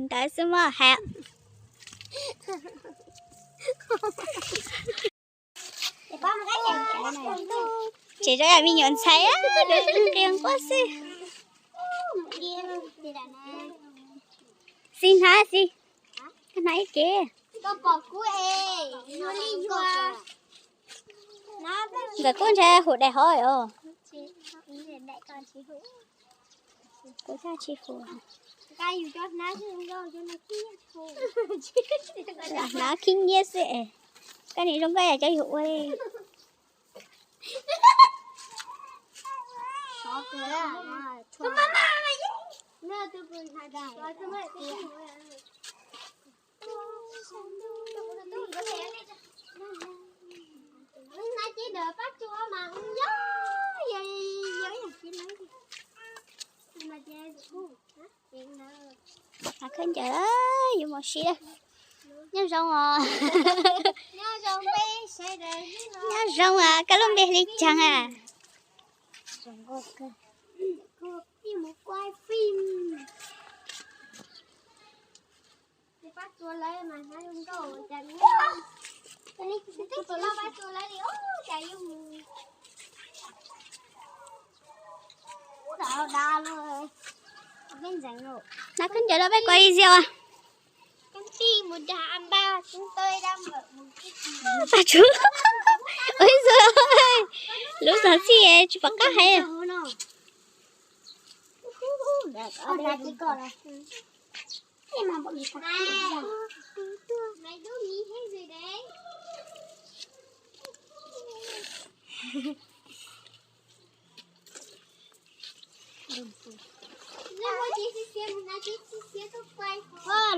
Ntawd xwb mas hais. Tseem zoo yam me nyuam ntxhais, qi nquab xwb. Xib hnav xib, hnav ib ke. Nkawd kuj ntshe hum daim hov os. Kuv tsis hum. Hnav khib nyiab xwb es. Koj niam zoo nkauj yam cov yus ua li. Khawb ncaws, yuav mus si. Nyob zoo os. Nyob zoo, koj lub npe li caag a? Nab khaub ncaws los peb kov ib zaug. Tag tsuv, ua ib zaug, lub xov txij tsis pom qab hais.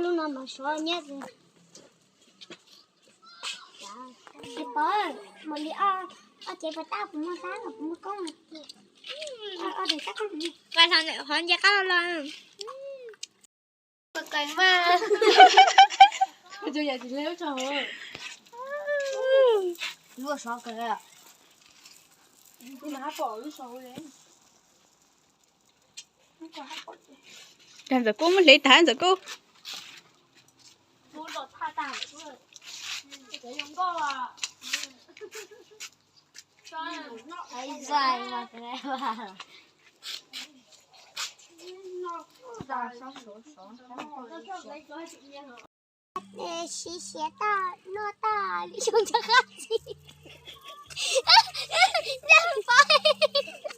Lub no mas sov nyab. Pov, mus li ob, ob cev pas tab kuv muaj tab kuv muaj koob. Qhov nce qab los los. Lub sov kawg. Ntxawm Kub muab hliv tag Ntxawm Kub. Siv siav tag noj tag li xyoo cov qab txiv. Pov.